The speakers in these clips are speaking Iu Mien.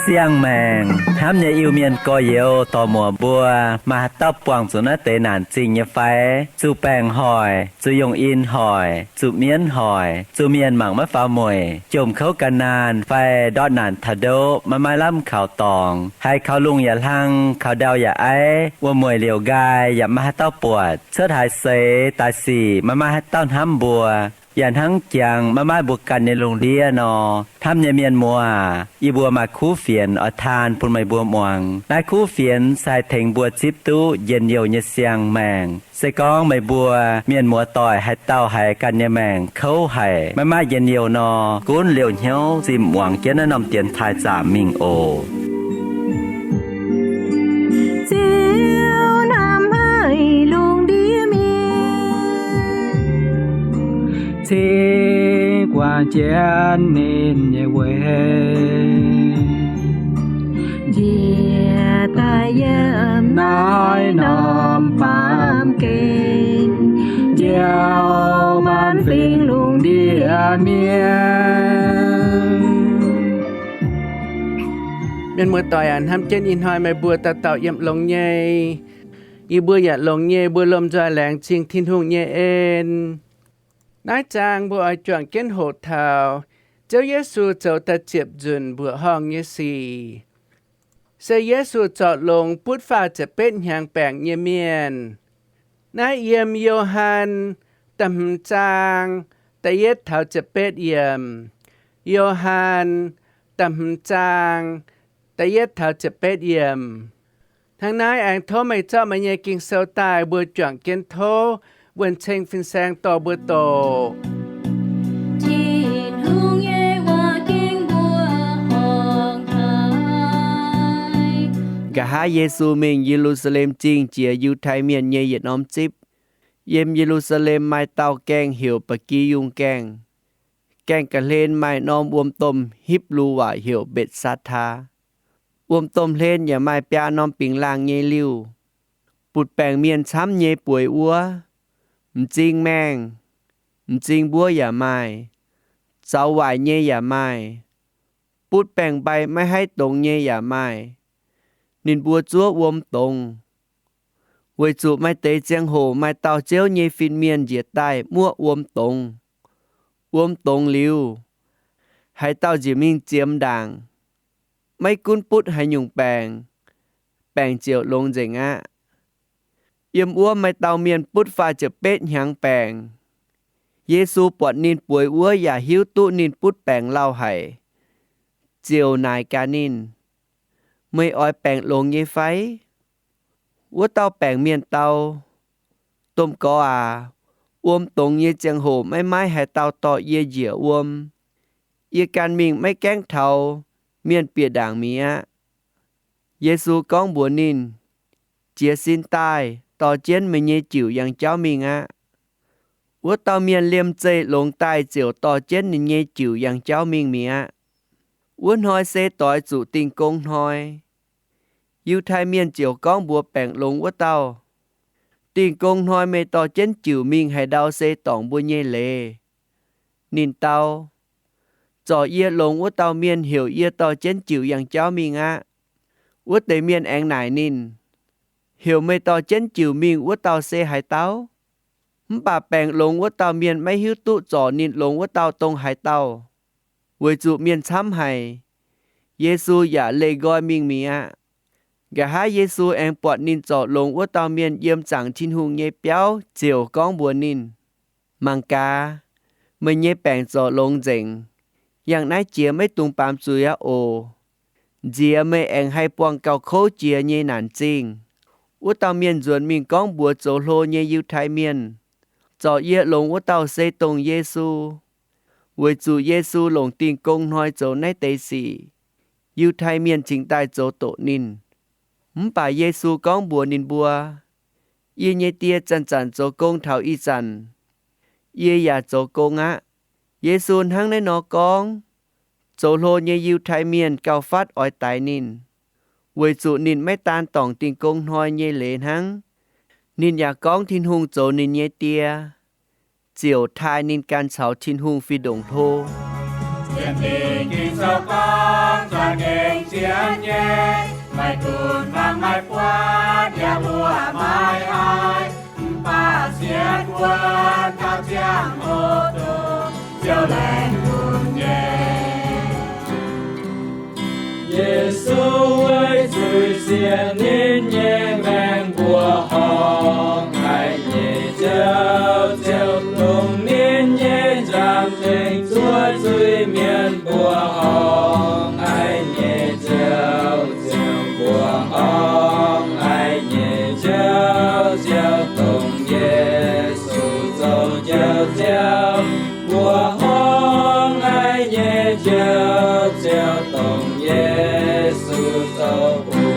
Siang-maengc hnamv nyei Iu-Mienh gorx-youz dorc-muoc mbuo, maaih haaix dauh buangh zuqc naaiv deix naanc zingh nyei fai? Zuqc baengc hoic, zuqc yungh in hoic, zuqc mienv hoic, zuqc mienh mangc maiv faaux mueic, jomc kouv gan naanh fai ndortv naanc taux ndoqv maiv maaih lamh kaux dorngx, haiz kaux lungh yaac hlang, kaux ndau yaac aiv, wuom-mueic liouc nqaai yaac maiv maaih haaix dauh buatc, cuotv haaix seix daaih sic maiv maaih haaix dauh hnamv mbuo, yaac hnangv jangx maiv maaih mbuo ganh nyei lungh ndiev nor, hnamv nyei mienh muoz aac, yie mbuo maaih kuv fienx oix taan bun meih mbuo muangx. Naaiv kuv fienx se haih tengx mbuo zipv duqv njien-youh nyei siang-maengc. Se gorngv meih mbuo mienh muoz-doic haaix dauh haiz ganh nyei maengc kouv haic, maiv maaih njien-youh nor, gunv liouh hnyouv zinh muangx jienv naaiv norm dienx taaih zaamc mingh oc. Ziouv hnamv haic lungh ndiev mienh, cingx guangc jienv ninh nyei weic, njiec daaih yiem naaiv norm baamh gen, njoux maanc fingx lungh ndiev mienh. Mienh muoz-doic aac, hnamv jienv ih hnoi meih mbuo dauh dauh yiem longx nyei. Yie mbuo yaac longx nyei, mbuo lomh nzoih laengz zingh Tin-Hungh nyei en. Naaiv zaang mbuo oix juangc jienv hoqc taux Ziouv Yesu zoux da'ziepc nzunc mbuoqc horngh nyei sic, se Yesu zorc longx butv faah ziepc betv hnyangx baengc nyei mienh. Naaiv yiem Yo^han da'hmz zaang da'yietv taux ziepc betv yiemc. Yo^han da'hmz zaang da'yietv taux ziepc betv yiemc. Hnangv naaiv aengx tov meih zorqv meih nyei Ging-Sou daaih, mbuo juangc jienv tov wuonh ceng fin-saeng dorh mbuo doqc. Tin-Hungh nyei waac-ging mbuo horngh taaih. Nqa'haav Yesu mingh Ye^lu^saa^lem Zingh jiex Yiutai Mienh nyei yietc norm zipv. Yiem Ye^lu^saa^lem maaih dauh gaengh heuc Ba'gi Yungh Gaengh. Gaengh ga'hlen maaih norm wuom domh Hipv^lu waac heuc Mbetc^saa^taa. Wuom domh hlen yaac maaih biaa norm bingx laangh nyei liuh. Butc baengc mienh camv nyei bueix wuov, m'zing maengh, m'zing mbuov yaac maaih, zaux waaic nyei yaac maaih, butv baengc mbai maiv haih dongz nyei yaac maaih. Ninh mbuo zuov wuom dongz, weic zuqc maaih deix ziangh hoc maaih dauh Ziouv nyei fin-mienh njiec daaih muoqv wuom dongz. Wuom dongz liuz, haaix dauh njiec mingh ziemx ndaangc, maiv gunv butv haaix nyungc baengc, baengc ziouc longx nzengc aqv. Yiem wuov maaih dauh mienh butv faah ziepc betv hnyangx baengc. Yesu buatc ninh bueix wuov yaac hiuv duqv ninh butv baengc lauh haic, ziouc naaic gaax ninh, Meih oix baengc longx nyei fai? Wuov dauh baengc mienh dau, Domh Gorx aac, wuom dongz nyei ziangh hoc maiv maaih haaix dauh dorh yie njiec wuom. Yie gan mingh maiv gaengh taux mienh bieqc ndaangc mi'aqv. Yesu gorngv mbuox ninh, Jiez sin daaih, dorh jienv meih nyei jiuc yangh jauv mingh aqv. Wuov dauh mienh liemh zeih longx daaih ziouc dorh jienv ninh nyei jiuc yangh jauv mingh mi'aqv. Wuov hnoi se doix zuqc Dingh Gong Hnoi. Yiutai Mienh ziouc gorngv mbuox baengc longx wuov dauh, Dingh Gong Hnoi meih dorh jienv jiuc mingh haaix ndau se dorngc mbuo nyei leiz? Ninh dau, Zorc yie longx wuov dauh mienh heuc yie dorh jienv jiuc yangh jauv mingh aqv. Wuov deix mienh aengx naaic ninh, Heuc meih dorh jienv jiuc mingh wuov dauh se haaix dauh? Mv baac baengc longx wuov dauh mienh maiv hiuv duqv zorc ninh longx wuov dauh dongh haaix dauh, weic zuqc mienh camv haic. Yesu yaac leih nqoi mingh mi'aqv. Nqa'haav Yesu aengx buatc ninh zorc longx wuov dauh mienh yiem zaangc Tin-Hungh nyei biauv ziouc gorngv mbuox ninh, Mangc gaax, meih nyei baengc zorc longx nzengc. Yangh naaiv jiex maiv dungx baamz zuiz aqv oc. Nziex meih aengx haih buangh gauh kouv jiex nyei naanc zingh. Wuov dauh mienh nzuonx mingh gorngv mbuox zoux hlo nyei Yiutai Mienh, Zorc yie longx wuov dauh se dongh Yesu. Weic zuqc Yesu longc Dingh Gong Hnoi zoux naaiv deix sic, Yiutai Mienh cingx daaih zoux doqc ninh. Mv baac Yesu gorngv mbuox ninh mbuo, Yie nyei Die zanc-zanc zoux gong taux ih zanc, yie yaac zoux gong aqv. Yesu hnangv naaiv nor gorngv, zoux hlo nyei Yiutai Mienh gauh fatv oix daix ninh, weic zuqc ninh maiv daan dorngc Dingh Gong Hnoi nyei leiz hnangv. Ninh yaac gorngv Tin-Hungh zoux ninh nyei Die, ziouc taaih ninh ganh caux Tin-Hungh fih ndongc hlo. Sienx Lingh Ging-Sou gorngv, za'gengh sienx nyei, maiv gunv hmuangx maiv buatc yaac mbuoqc maiv haiz, mv baac sienx wuonv taux ziangh hoc dongh Ziouv laengz bun nyei. Yesu weic zuiz-sieqv ninh nyei maengc mbuoqc horngh, haiz nyei Ziouv ziouc dongh ninh nyei nzangc tengx zuov zuiz-mienh mbuoqc horngh. Haiz nyei Ziouv ziouc mbuoqc horngh, haiz nyei Ziouv ziouc dongh Yesu zoux Njoux Ziouv. Mbuoqc horngh, haiz nyei Ziouv ziouc dongh Yesu zoux hungh.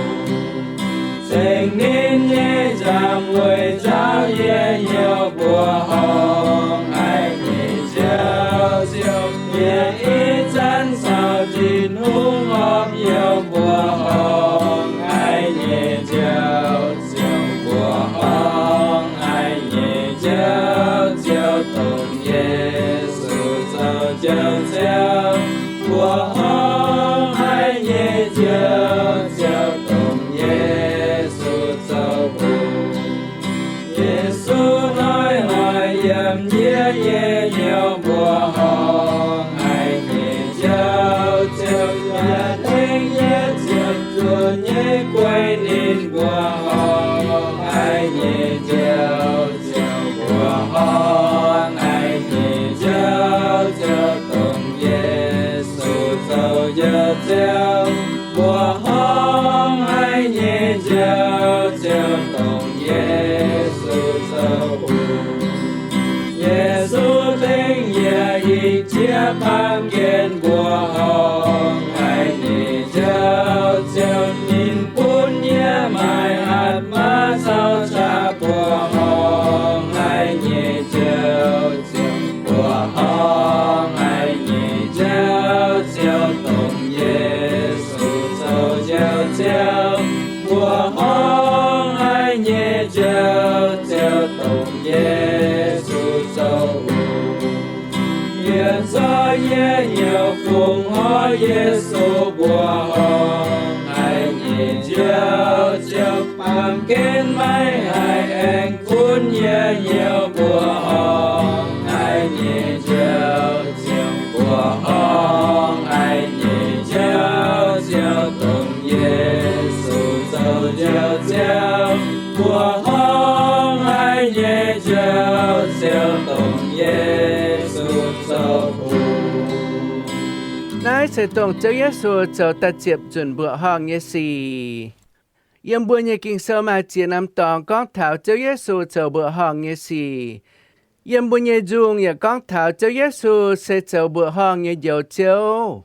Ceng ninh nyei nzangc weic nzauh yie hnyouv mbuoqc horngh, haiz nyei Ziouv ziouc bieqc ih zanc caux Tin-Hungh horpc youz mbuoqc horngh. Haiz nyei Ziouv ziouc mbuoqc horngh, haiz nyei Ziouv ziouc dongh Yesu zoux Njoux Ziouv. Mbuoqc horngh, haiz nyei Ziouv ziouc dongh Yesu zoux hungh. Yesu hnoi hnoi yiem yie nyei hnyouv mbuoqc horngh, haiz nyei Ziouv ziouc yaac tengx yie ziepc zuoqc nyei guei ninh mbuoqc horngh. Haiz nyei Ziouv ziouc mbuoqc horngh, haiz nyei Ziouv ziouc dongh Yesu zoux Njoux Ziouv. Mbuoqc horngh, haiz nyei Ziouv ziouc dongh Yesu zoux hungh. Yesu tengx yie ih jiex baamh gen mbuoqc horngh, haiz nyei Ziouv ziouc ninh bun yie maaih hatc maaz caux qaqv mbuoqc horngh. Haiz nyei Ziouv ziouc mbuoqc horngh, haiz nyei Ziouv ziouc dongh Yesu zoux Njoux Ziouv. Mbuoqc horngh, haiz nyei Ziouv ziouc dongh Yesu zoux hungh. Yie zorqv yie hnyouv fungx horpc Yesu mbuoqc horngh, haiz nyei Ziouv ziouc baamh gen maiv haih aengx gunv yie hnyouv mbuoqc horngh. Haiz nyei Ziouv ziouc mbuoqc horngh, haiz nyei Ziouv ziouc dongh Yesu zoux Njoux Ziouv. Mbuoqc horngh, haiz nyei Ziouv ziouc dongh Yesu zoux hungh. Naaiv se dongh Ziouv Yesu zoux da'ziepc nzunc mbuoqc horngh nyei sic. Yiem mbuo nyei Ging-Sou maaih ziex norm dorngx gorngv taux Ziouv Yesu zoux mbuoqc horngh nyei sic. Yiem mbuo nyei nzung yaac gorngv taux Ziouv Yesu se zoux mbuoqc horngh nyei Njoux Ziouv.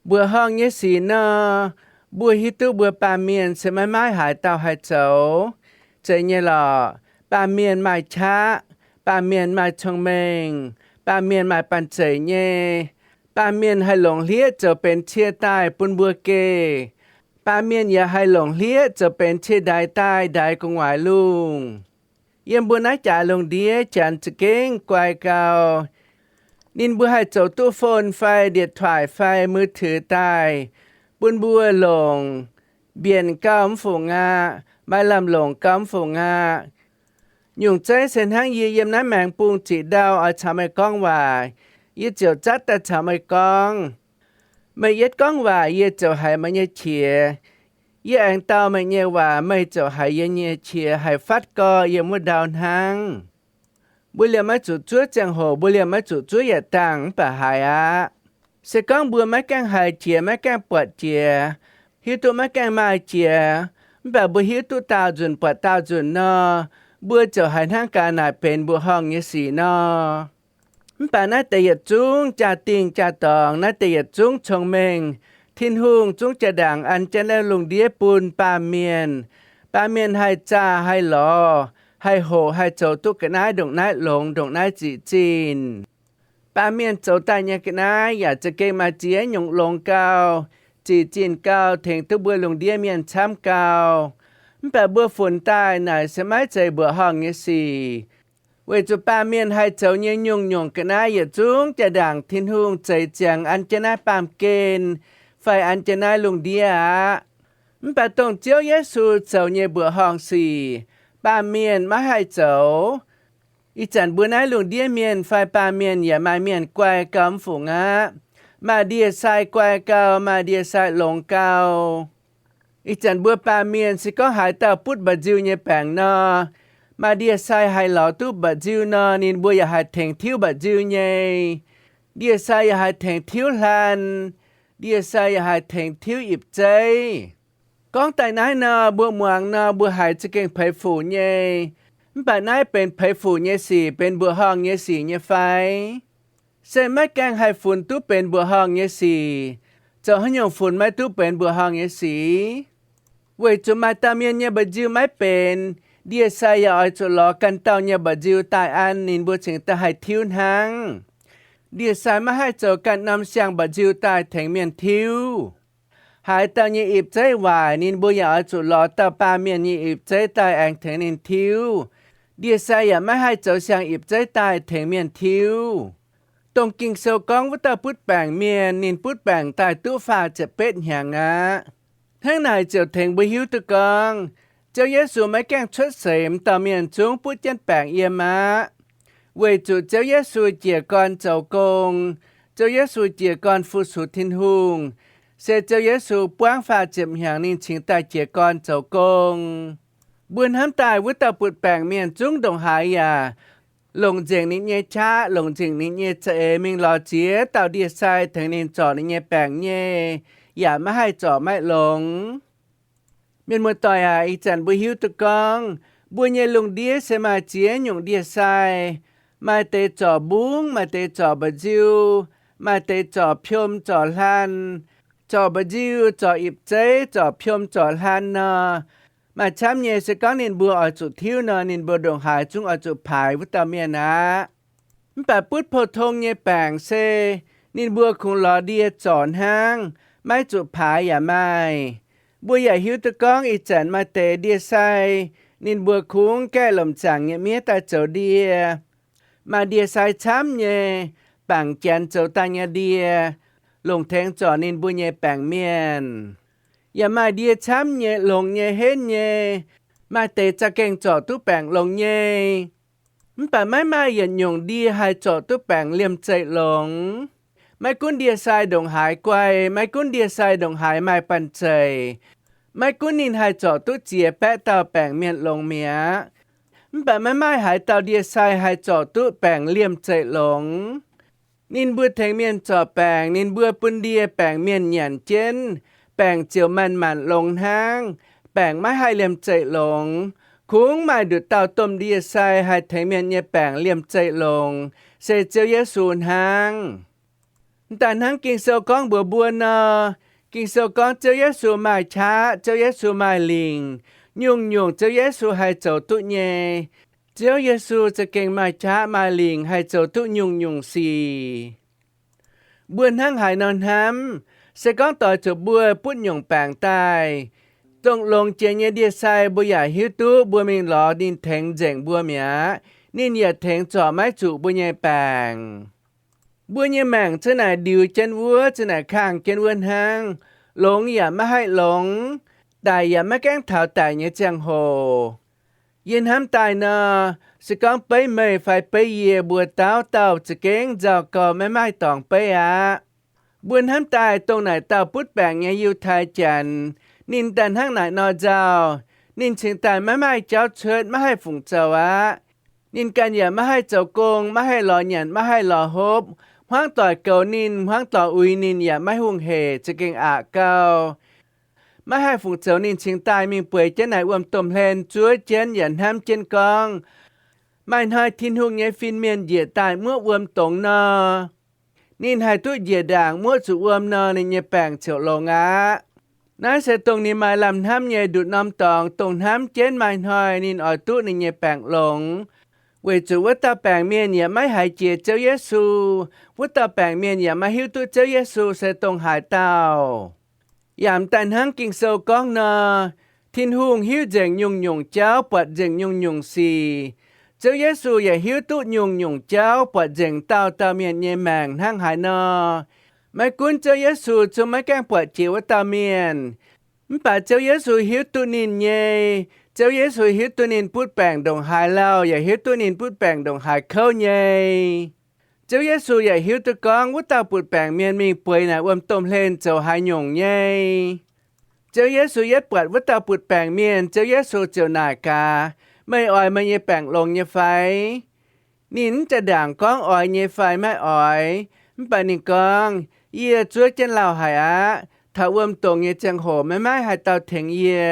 Mbuoqc horngh nyei sic nor, mbuo hiuv duqv mbuo baamh mienh se maiv maaih haaix dauh haih zoux. Zeiz nyei lorqc, baamh mienh maaih qaqv, baamh mienh maaih cong-mengh, baamh mienh maaih banh zeic nyei. Baamh mienh haih longc hlieqv zoux benx cie daaih bun mbuo geh. Baamh mienh yaac haih longc hlieqv zoux benx cie ndaix daaih ndaix gu'nguaaic lungh. Yiem mbuo naaiv jaax lungh ndiev Janx za'gengh guai gau. Ninh mbuo haih zoux duqv phone fai điện thoại faiมือถือdaaih bun mbuo longc mbienc gauh mv fungc aqv, maaih lamh longc gauh mv fungc aqv. Nyungc zeiv se hnangv yie yiem naaiv maengx bung ziqc ndau oix caux meih gorngv waac, yie ziouc zatv daaih caux meih gorngv. Meih yietv gorngv waac yie ziouc haiz meih nyei qiex. Yie aengx dau meih nyei waac meih ziouc haiz yie nyei qiex haih fatv gorx yiem wuov ndau hnangv. Mbuo liemh maiv zuqc zuov ziangh hoc, mbuo liemh maiv zuqc zuov yietc dangh mv baac haiz aqv. Se gorngv mbuo maiv gaengh haiz jiex, maiv gaengh buatc jiex, hiuv duqv maiv gaengh maaih jiex, mv baac mbuo hiuv duqv daauh nzunc buatc daauh nzunc nor, mbuo ziouc haiz hnangv gaax naaic benx mbuoqc horngh nyei sic nor. Mv baac naaiv deix yietc zungv jaa-dingh jaa-dorngx, naaiv deix yietc zungv cong-mengh, Tin-Hungh zungv jaa-ndaangc an jienv naaiv lungh ndiev bun baamh mienh. Baamh mienh haih zaah, haih lorz, haih hoqc, haih zoux duqv ga'naaiv ndongc naaiv longx, ndongc naaiv ziqc zinh. Baamh mienh zoux daaih nyei ga'naaiv yaac za'gengh maaih ziex nyungc longx gau, zic zinh gau, tengx duqv mbuo lungh ndiev mienh camv gau. Mv baac mbuo funx daaih naaic se maiv zeiz mbuoqc horngh nyei sic, weic zuqc baamh mienh haih zoux nyei nyungc-nyungc ga'naaiv yietc zungv jaa-ndaangc Tin-Hungh zeix ziangx an jienv naaiv baamh gen fai an jienv naaiv lungh ndiev aqv. Mv baac dongh Ziouv Yesu zoux nyei mbuoqc horngh sic, baamh mienh maiv haih zoux. Ih zanc mbuo naaiv lungh ndiev mienh fai baamh mienh yaac maaih mienh guai gau mv fungc aqv. Maaih ndie-sai guai gau, maaih ndie-sai longx gau. Ih zanc mbuo baamh mienh se gorngv haaix dauh butv mba'nziu nyei baengc nor, maaih ndie-sai haih lorz duqv mba'nziu nor, ninh mbuo yaac haih tengx tiuv mba'nziu nyei. Ndie-sai yaac haih tengx tiuv hlan, ndie-sai yaac haih tengx tiuv ipv zeiv. Gorngv daaih naaiv nor, mbuo muangx nor, mbuo haiz za'gengh peix fuc nyei. Mv baac naaiv benx peix fuc nyei sic, benx mbuoqc horngh nyei sic nyei fai? Se maiv gaengh haih funx duqv benx mbuoqc horngh nyei sic. Zoux haaix nyungc funx maiv duqv benx mbuoqc horngh nyei sic? Weic zuqc maaih dauh mienh nyei mba'nziu maiv benx, ndie-sai yaac oix zuqc lorz ganh dauh nyei mba'nziu daaih an ninh mbuo cingx daaih haih tiuv hnangv. Ndie-sai maiv haih zoux ganh norm siang mba'nziu daaih tengx mienh tiuv. Haaix dauh nyei ipv zeiv waaic, ninh mbuo yaac oix zuqc lorz dauh baamh mienh nyei ipv zeiv daaih aengx tengx ninh tiuv. Ndie-sai yaac maiv haih zoux siang ipv zeiv daaih tengx mienh tiuv. Dongh Ging-Sou gorngv wuov dauh butv baengc mienh, ninh butv baengc daaih duqv faah ziepc betv hnyangx aqv. Hnangv naaic ziouc tengx mbuo hiuv duqv gorngv, Ziouv Yesu maiv gaengh cuotv seix m'dauh mienh zungv butv jienv baengc yiem aqv. Weic zuqc Ziouv Yesu jiez gorn zoux gong, Ziouv Yesu jiez gorn fu-sux Tin-Hungh, se Ziouv Yesu buangv faah ziepc hnyangx ninh cingx daaih jiez gorn zoux gong. Mbuo hnamv daaih wuov dauh butv baengc mienh zungv ndongc haaix yaac longc nzengc ninh nyei qaqv, longc nzengc ninh nyei za'eix mingh lorz ziex dauh ndie-sai tengx ninh zorc ninh nyei baengc nyei, yaac maiv haih zorc maiv longx. Mienh muoz-doic aac, ih zanc mbuo hiuv duqv gorngv mbuo nyei lungh ndiev se maaih ziex nyungc ndie-sai. Maaih deix zorc mbungv, maaih deix zorc mba'nziu, maaih deix zorc piom zorc hlan, zorc mba'nziu, zorc ipv zeiv, zorc piom zorc hlan nor. Maaih camv nyei se gorngv ninh mbuo oix zuqc tiuv nor, ninh mbuo ndongc haaix zungv oix zuqc paaix wuov dauh mienh aqv. Mv baac butv pou-tong nyei baengc se ninh mbuo kungx lorz ndie zorc hnangv, maiv zuqc paaix yaac maaih. Mbuo yaac hiuv duqv gorngv ih zanc maaih deix ndie-sai, ninh mbuo kungx gaeqv lomc zaangc nyei miev daaih zoux ndie. Maaih ndie-sai camv nyei, bangc janx zoux daaih nyei ndie, longc tengx zorc ninh mbuo nyei baengc mienh. Yaac maaih ndie camv nyei, longx nyei, henv nyei, maaih deix za'gengh zorc duqv baengc longx nyei. Mv baac maiv maaih yietc nyungc ndie haih zorc duqv baengc liemh zeih longx. Maiv gunv ndie-sai ndongc haaix guai, maiv gunv ndie-sai ndongc haaix maaih banh zeic, maiv gunv ninh haih zorc duqv ziex baeqv dauh baengc mienh longx mi'aqv, mv baac maiv maaih haaix dauh ndie-sai haih zorc duqv baengc liemh zeih longx. Ninh mbuo tengx mienh zorc baengc, ninh mbuo bun ndie baengc mienh nyanc jienv, baengc ziouc manc-manc longx hnangv, baengc maiv haih liemh zeih longx. Kungx maaih nduqc dauh domh ndie-sai haih tengx mienh nyei baengc liemh zeih longx, se Ziouv Yesu hnangv. Mv daaih hnangv Ging-Sou gorngv mbuox mbuo nor, Ging-Sou gorngv Ziouv Yesu maaih qaqv, Ziouv Yesu maaih lingc, nyungc-nyungc Ziouv Yesu haih zoux duqv nyei. Ziouv Yesu za'gengh maaih qaqv maaih lingc haih zoux duqv nyungc-nyungc sic. Mbuo hnangv haaix nor hnamv, se gorngv doix zuqc mbuo butv nyungc baengc daaih, dongh longx jiex nyei ndie-sai mbuo yaac hiuv duqv mbuo mingh lorz ninh tengx nzengc mbuo mi'aqv. Ninh yaac tengx zorc maiv zuqc mbuo nyei baengc. Mbuo nyei maengc za'naaic ndiux jienv wuov, za'naaic kangh jienv wuov hnangv, longx yaac maiv haih longx, daic yaac maiv gaengh taux daic nyei ziangh hoc. Yie hnamv daaih nor, se gorngv beiv meih fai beiv yie, mbuo dauh dauh za'gengh nzauh gau, maiv maaih dorngx beiv aqv. Mbuo hnamv daaih dongh naaic dauh butv baengc nyei Yiutai Janx, ninh daaih hnangv naaic nor nzauh, ninh cingx daaih maiv maaih jauv cuotv, maiv haih fungc zoux aqv. Ninh ganh yaac maiv haih zoux gong, maiv haih lorz nyanc, maiv haih lorz hopv. Hmuangv doic goux ninh, hmuangv doic uix ninh yaac maiv hungh hec, za'gengh aqc gau. Maiv haih fungc zoux ninh cingx daaih mingh bueix jienv naaic wuom-domh hlen zuov jienv yaac hnamv jienv gorngv, maaih hnoi Tin-Hungh nyei fin-mienh njiec daaih muoqv wuom dongz nor, ninh haih duqv njiec ndaangc muoqv zuqc wuom nor, ninh nyei baengc ziouc longx aqv. Naaiv se dongh ninh maaih lamh hnamv nyei nduqc norm dorngx, dongh hnamv jienv maaih hnoi ninh oix duqv ninh nyei baengc longx. Weic zuqc wuov dauh baengc mienh yaac maiv haiz jiex Ziouv Yesu. Wuov dauh baengc mienh yaac maiv hiuv duqv Ziouv Yesu se dongh haaix dauh. Yaac m'daaih hnangv Ging-Sou gorngv nor, Tin-Hungh hiuv nzengc nyungc-nyungc jauv, buatc nzengc nyungc-nyungc sic. Ziouv Yesu yaac hiuv duqv nyungc-nyungc jauv, buatc nzengc dauh dauh mienh nyei maengc hnangv haaix nor. Maiv gunv Ziouv Yesu zungv maiv gaengh buatc jiex wuov dauh mienh, mv baac Ziouv Yesu hiuv duqv ninh nyei. Ziouv Yesu hiuv duqv ninh butv baengc ndongc haaix lauh, yaac hiuv duqv ninh butv baengc ndongc haaix kouv nyei. Ziouv Yesu yaac hiuv duqv gorngv wuov dauh butv baengc mienh mingh bueix naaic wuom-domh hlen zoux haaix nyungc nyei. Ziouv Yesu yietv buatc wuov dauh butv baengc mienh, Ziouv Yesu ziouc naaic gaax, Meih oix meih nyei baengc longx nyei fai? Ninh mv jaa-ndaangc gorngv oix nyei fai maiv oix, mv baac ninh gorngv, Yie zuov jienv lauh haic aqv. Taux wuom-dongx nyei ziangh hoc maiv maaih haaix dauh tengx yie.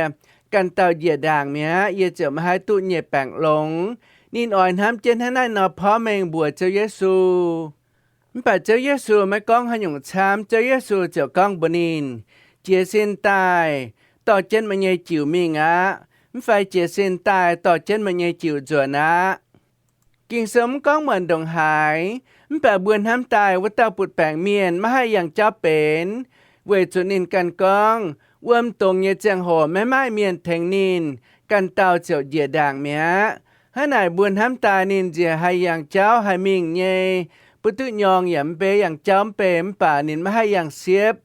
Ganh dauh njiec ndaangc mi'aqv, yie ziouc maiv haih duqv nyei baengc longx. Ninh oix hnamv jienv hnangv naaiv nor porv mengh mbuox Ziouv Yesu. Mv baac Ziouv Yesu maiv gorngv haaix nyungc camv. Ziouv Yesu ziouc gorngv mbuox ninh, Jiez sin daaih, dorh jienv meih nyei jiuc mingh aqv. Mv fai jiez sin daaih, dorh jienv meih nyei jiuc nzuonx aqv. Ging-Sou mv gorngv muonc ndongc haaix, mv baac mbuo hnamv daaih wuov dauh butv-baengc mienh maiv haih yangh jauv benx, weic zuqc ninh ganh gorngv, wuom-dongx nyei ziangh hoc maiv maaih mienh tengx ninh, ganh dauh ziouc njiec ndaangc mi'aqv. Hnangv naaic mbuo hnamv daaih ninh nziex haih yangh jauv haih mingh nyei, butv duqv nyorng yaac mv bei, yangh jauv mv bei, mv baac ninh maiv haih yangh siepv.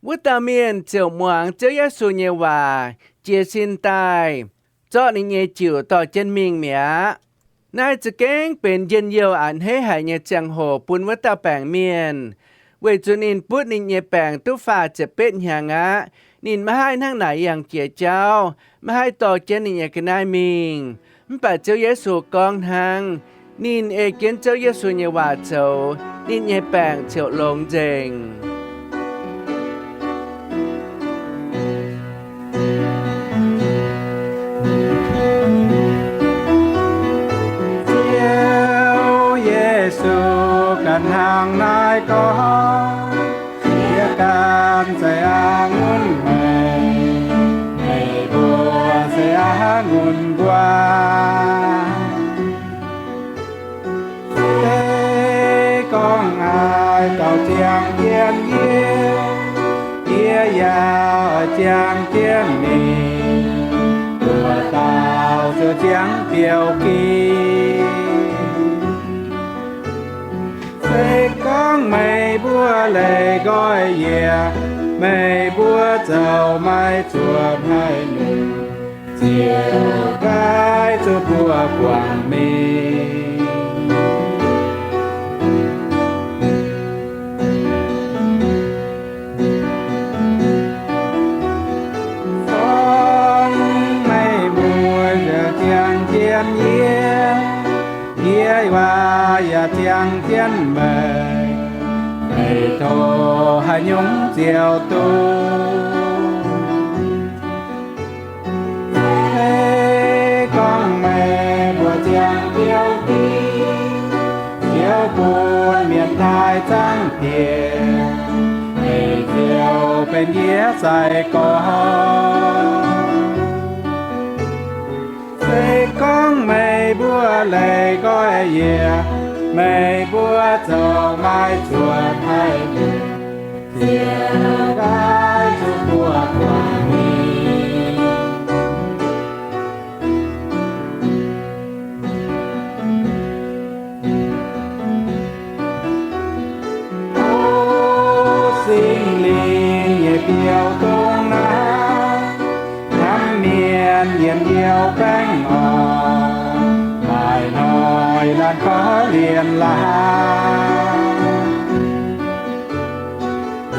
Wuov dauh mienh ziouc muangx Ziouv Yesu nyei waac, jiez sin daaih, zorqv ninh nyei jiuc dorh jienv mingh mi'aqv. Naaiv za'gengh benx njien-youh a'hneiv haic nyei ziangh hoc bun wuov dauh baengc mienh, weic zuqc ninh butv ninh nyei baengc duqv faah ziepc betv hnyangx aqv. Ninh maiv haih hnangv naaic yangh jiex jauv, maiv haih dorh jienv ninh nyei ga'naaiv mingh. Mv baac Ziouv Yesu gorngv hnangv, ninh ei jienv Ziouv Yesu nyei waac zoux, ninh nyei baengc ziouc longx nzengc. Ziouv Yesu ganh hnangv naaiv gorngv, Yie ganh se a'ngunc meih, meih mbuo se a'ngunc nquaah. Se gorngv haaix dauh ziangh jienv yie, yie yaac oix ziangh jienv ninh, buoz-zaux ziouc ziangh biouv-giv. Se gorngv meih mbuo leih nqoi yie, meih mbuo zoux maiv cuotv haaix nyungc, ziouc nqaix zuqc mbuo guangc mingh. Gorngv meih mbuo yaac ziangh jienv yie, yie yaac ziangh jienv meih, meih tov haaix nyungc ziouc duqv. Se gorngv meih mbuo ziangh biouv-giv, ziouc bun mienh taaih zangv diex, meih ziouc benx yie sai-gorx. Se gorngv meih mbuo leih nqoi yie, meih mbuo zoux maiv cuotv haaix nyungc, ziouc nqaix zuqc mbuo guangc mingh. O Singx Lingh nyei biouv-dongh naaiv, hnamv mienh yienc youh baengh orn, maaih hnoi laanh gorx-lienh laangz.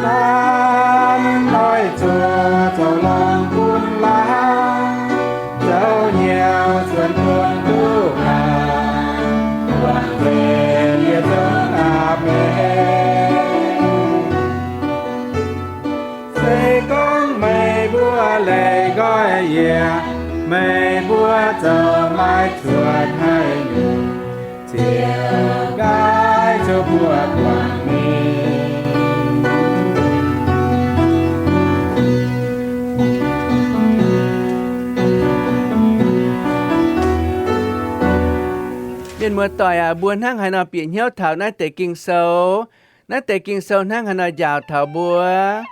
Laanh noic zuoqc zoux longx bun laangz, zoux hnyouv zuonx bun duqv laangz, guangc nzengc yie zungv aqc benx. Se gorngv meih mbuo leih nqoi yie, meih mbuo zoux maiv cuotv haaix nyungc, ziouc nqaix zuqc mbuo guangc mingh. Mienh Muoz-doic aac, mbuo hnangv haaix nor bieqc hnyouv taux naaiv deix Ging-Sou? Naaiv deix Ging-Sou hnangv haaix nor njaaux taux mbuo?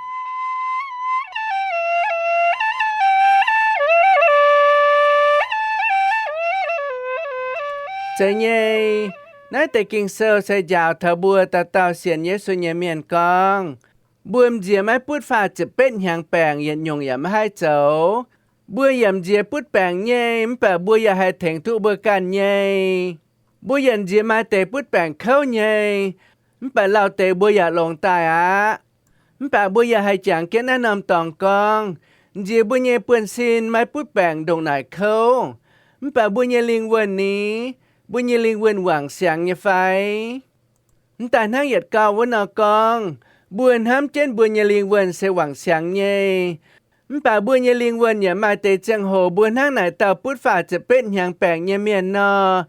Zeiz nyei, naaiv deix Ging-Sou se njaaux taux mbuo dauh dauh sienx Yesu nyei mienh gorngv, mbuo m'nziex maiv butv faah ziepc betv hnyangx baengc, yietc nyungc yaac maiv haih zoux. Mbuo yaac m'nziex butv baengc nyei, mv baac mbuo yaac haih tengx duqv mbuo ganh nyei. Mbuo yaac m'nziex maaih deix butv baengc kouv nyei, mv baac lauh deix mbuo yaac longx daaih aqv. Mv baac mbuo yaac haih jangx jienv naaiv norm dorngx gorngv, m'nziex mbuo nyei buonv-sin maiv butv baengc ndongc naaic kouv, mv baac mbuo nyei lingh wuonh ni, mbuo nyei lingh wuonh wangc siangx nyei fai? Mv daaih hnangv yietc gauh wuov nor gorngv, mbuo hnamv jienv mbuo nyei lingh wuonh se wangc siangx nyei, mv baac mbuo nyei lingh wuonh yaac maaih deix ziangh hoc mbuo hnangv naaic dauh butv faah ziepc betv hnyangx baengc nyei mienh nor,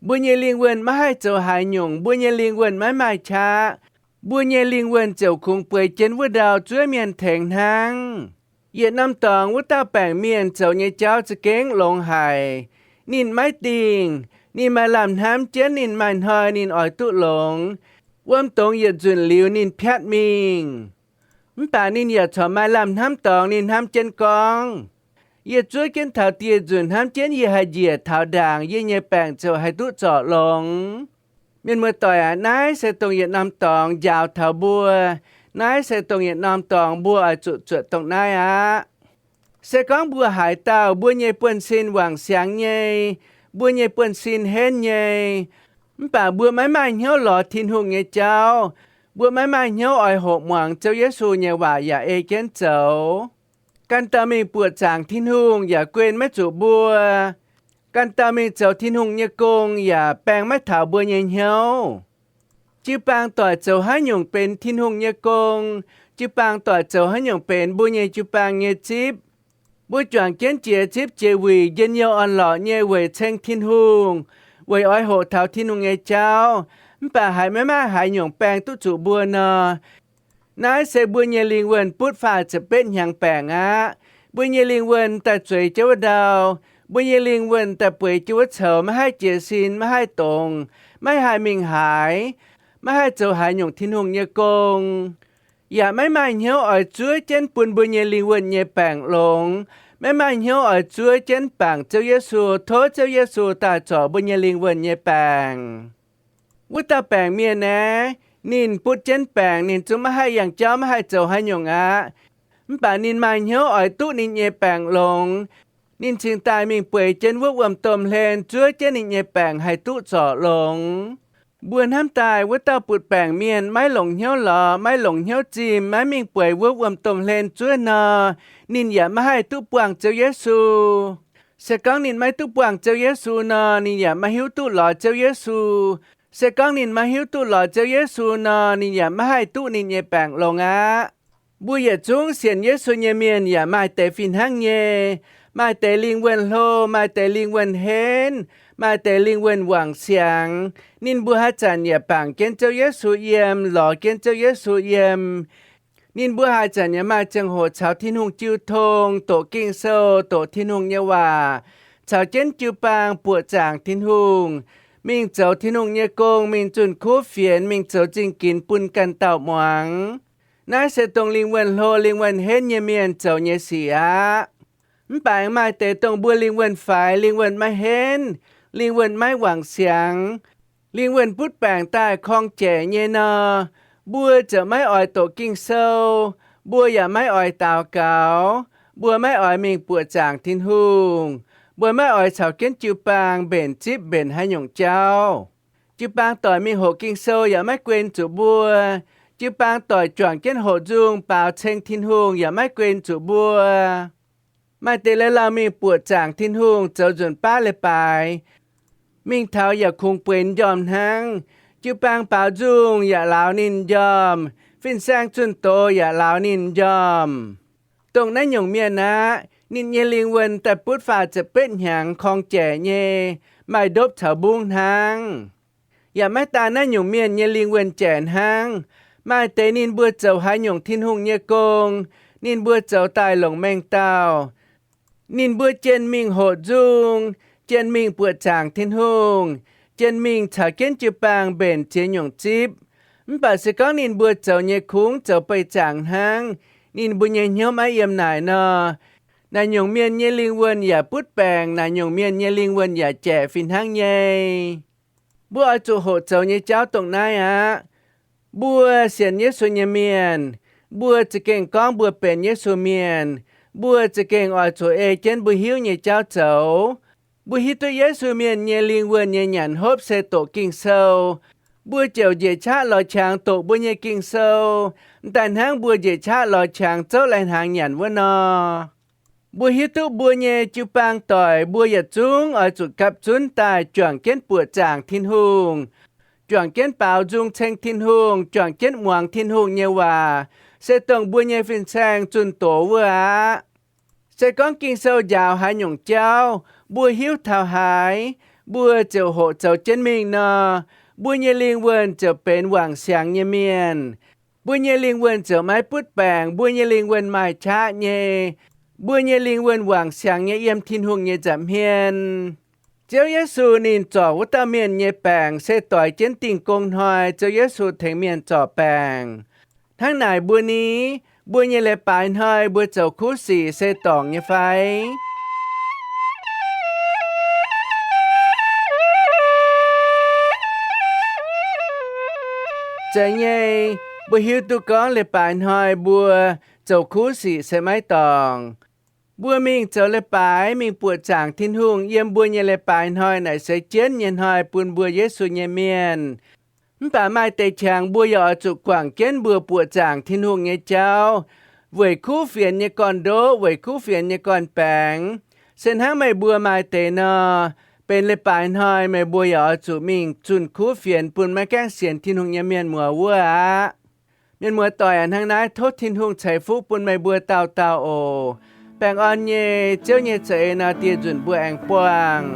mbuo nyei lingh wuonh maiv haih zoux haaix nyungc, mbuo nyei lingh wuonh maiv maaih qaqv. Mbuo nyei lingh wuonh ziouc kungx bueix jienv wuov ndau zuov mienh tengx hnangv. Yietc norm dorngx wuov dauh baengc mienh zoux nyei jauv za'gengh longx haic. Ninh maiv dingh. Ninh maaih lamh hnamv jienv ninh maaih hnoi ninh oix duqv longx. Wuom dongz yietc nzunc liuz ninh piatv mingh. Mv baac ninh yaac corc maaih lamh hnamv dorngx. Ninh hnamv jienv gorngv, yie zuov jienv taux dieh nzunc, hnamv jienv yie haih njiec taux ndaangc, yie nyei baengc ziouc haih duqv zorc longx. Mienh muoz-doic aac, naaiv se dongh yietc norm dorngx njaaux taux mbuo. Naaiv se dongh yietc norm dorngx mbuo oix zuqc zuotc dongh naaiv aqv. Se gorngv mbuo haaix dauh mbuo nyei buonv-sin wangc siangx nyei, mbuo nyei buonv-sin henv nyei, mv baac mbuo maiv maaih hnyouv lorz Tin-Hungh nyei jauv, mbuo maiv maaih hnyouv oix hoqc muangx Ziouv Yesu nyei waac yaac ei jienv zoux, ganh dauh mingh buoqc zaangc Tin-Hungh yaac guen maiv zuqc mbuo. Ganh dauh mingh zoux Tin-Hungh nyei gong yaac baeng maiv taux mbuo nyei hnyouv. Jiu-baang doic zoux haaix nyungc benx Tin-Hungh nyei gong. Jiu-baang doic zoux haaix nyungc benx mbuo nyei jiu-baang nyei zipv. Mbuo juangc jienv jiex zipv jiex wuic, njien-youh orn-lorqc nyei weic ceng Tin-Hungh, weic oix hoqc taux Tin-Hungh nyei jauv, mv baac haiz maiv maaih haaix nyungc baeng duqv zuqc mbuo nor, naaiv se mbuo nyei lingh wuonh butv faah ziepc betv hnyangx baengc aqv. Mbuo nyei lingh wuonh daaih zueiz jienv wuov ndau. Mbuo nyei lingh wuonh daaih bueix jienv wuov coux, maiv haih jiez sin, maiv haih dongz, maiv haih mingh haaix, maiv haih zoux haaix nyungc Tin-Hungh nyei gong, yaac maiv maaih hnyouv oix zuov jienv bun mbuo nyei lingh wuonh nyei baengc longx, maiv maaih hnyouv oix zuov jienv bangc Ziouv Yesu, tov Ziouv Yesu daaih zorc mbuo nyei lingh wuonh nyei baengc. Wuov dauh baengc mienh naaiv, ninh butv jienv baengc, ninh zungv maiv haih yangh jauv, maiv haih zoux haaix nyungc aqv. Mv baac ninh maaih hnyouv oix duqv ninh nyei baengc longx. Ninh cingx daaih mingh bueix jienv wuov wuom-domh hlen, zuov jienv ninh nyei baengc haih duqv zorc longx. Mbuo hnamv daaih wuov dauh butv baengc mienh maiv longc hnyouv lorz, maiv longc hnyouv zimh, maiv mingh bueix wuov wuom-domh hlen zuov nor, ninh yaac maiv haih duqv buangh Ziouv Yesu. Se gorngv ninh maiv duqv buangh Ziouv Yesu nor, ninh yaac maiv hiuv duqv lorz Ziouv Yesu. Se gorngv ninh maiv hiuv duqv lorz Ziouv Yesu nor, ninh yaac maiv haih duqv ninh nyei baengc longx aqv. Mbuo yietc zungv sienx Yesu nyei mienh yaac maaih deix fih hnangv nyei. Maaih deix lingh wuonh hlo, maaih deix lingh wuonh henv, maaih deix lingh wuonh wangc siangx. Ninh mbuo haaix zanc yaac bangc jienv Ziouv Yesu yiem, lorz jienv Ziouv Yesu yiem. Ninh mbuo haaix zanc yaac maaih ziangh hoc caux Tin-Hungh jiu tong, doqc Ging-Sou, doqc Tin-Hungh nyei waac, caux jienv jiu-baang buoqc zaangc Tin-Hungh, mingh zoux Tin-Hungh nyei gong, mingh zunh kuv fienx, mingh zoux zingh ginx bun ganh dauh muangx. Naaiv se dongh lingh wuonh hlo, lingh wuonh henv nyei mienh zoux nyei sic aqv. Mv baac aengx maaih deix dongh mbuo lingh wuonh faix, lingh wuonh maiv henv, lingh wuonh maiv wangc siangx, lingh wuonh butv baengc daaih korng-jaic nyei nor, mbuo ziouc maiv oix doqc Ging-Sou, mbuo yaac maiv oix daux gaux, mbuo maiv oix mingh buoqc zaangc Tin-Hungh, mbuo maiv oix caux jienv jiu-baang mbenc zipv mbenc haaix nyungc jauv. Jiu-baang doic mingh hoqc Ging-Sou yaac maiv guen zuqc mbuo. Jiu-baang doic juangc jienv hoqc nzung baaux ceng Tin-Hungh yaac maiv guen zuqc mbuo. Maaih deix lauh lauh mingh buoqc zaangc Tin-Hungh zoux nzunc baav leiz-baaix, mingh taux yaac kungx bueix njormh hnangv. Jiu-baang baaux nzung yaac lauz ninh njormh, fin-saeng zunh doz yaac lauz ninh njormh. Dongh naaiv nyungc mienh aqv, ninh nyei lingh wuonh daaih butv faah ziepc betv hnyangx korng-jaic nyei, maaih ndopv caux mbungv hnangv. Yaac maiv daan naaiv nyungc mienh nyei lingh wuonh jaic hnangv. Maaih deix ninh mbuo zoux haaix nyungc Tin-Hungh nyei gong, ninh mbuo zoux daaih longc mengh dauh. Ninh mbuo jienh mingh hoqc nzung, jienh mingh buoqc zaangc Tin-Hungh, jien mingh caux jienv jiu-baang mbenc ziex nyungc zipv. Mv baac se gorngv ninh mbuo zoux nyei kungx zoux beih zaangc hnangv, ninh mbuo nyei hnyouv maiv yiem naaic nor, naaic nyungc mienh nyei lingh wuonh yaac butv baengc, naaic nyungc mienh nyei lingh wuonh yaac jaeqc fih hnangv nyei. Mbuo oix zuqc hoqc zoux nyei jauv dongh naaiv aqv. Mbuo sienx Yesu nyei mienh, mbuo za'gengh gorngv mbuo benx Yesu mienh. Mbuo za'gengh oix zuqc ei jienv mbuo hiuv nyei jauv zoux. Mbuo hiuv duqv Yesu mienh nyei lingh wuonh nyei nyanc hopv se doqc Ging-Sou. Mbuo ziouc njiec qaqv lorz qangx doqc mbuo nyei Ging-Sou, daaih hnangv mbuo njiec qaqv lorz qangx zouv lai-hnaangx nyanc wuov nor. Mbuo hiuv duqv mbuo nyei jiu-baang doic mbuo yietc zungv oix zuqc gapv zunv daaih juangc jienv buoqc zaangc Tin-Hungh, juangc jienv baaux nzung ceng Tin-Hungh, juangc jienv muangx Tin-Hungh nyei waac, se dongh mbuo nyei fin-saeng zunh doz wuov aqv. Se gorngv Ging-Sou njaaux haaix nyungc jauv, mbuo hiuv taux haaix, mbuo ziouc hoqc zoux jienv mingh nor, mbuo nyei lingh wuonh ziouc benx wangc siangx nyei mienh. Mbuo nyei lingh wuonh ziouc maiv butv baengc, mbuo nyei lingh wuonh maaih qaqv nyei, mbuo nyei lingh wuonh wangc siangx nyei yiem Tin-Hungh nyei nza'hmien. Ziouv Yesu ninh zorc wuov dauh mienh nyei baengc se doix jienv Dingh Gong Hnoi Ziouv Yesu tengx mienh zorc baengc. Hnangv naaic mbuo ni, mbuo nyei leiz-baaix hnoi mbuo zoux kuv sic se dorngc nyei fai? Zeiz nyei, mbuo hiuv duqv gorngv leiz-baaix hnoi mbuo zoux kuv sic se maiv dorngc. Mbuo mingh zoux leiz-baaix, mingh buoqc zaangc Tin-Hungh yiem mbuo nyei leiz-baaix hnoi naaic se jienv nyei hnoi bun mbuo Yesu nyei mienh. Mv baac maaih deix qangx mbuo yaac oix zuqc guangc jienv mbuo buoqc zaangc Tin-Hungh nyei jauv, weic kuv fienx nyei gorn-ndoqv, weic kuv fienx nyei gorn-baengx. Se hnangv meih mbuo maaih deix nor, benx leiz-baaix hnoi meih mbuo yaac oix zuqc mingh zunh kuv fienx bun maiv gaengh sienx Tin-Hungh nyei mienh muoz wuov aqv. Mienh muoz doic aac, hnangv naaiv tov Tin-Hungh ceix fuqv bun meih mbuo dauh dauh oc. Baengh orn nyei, Ziouv nyei za'eix nor, dieh nzunc mbuo aengx buangh.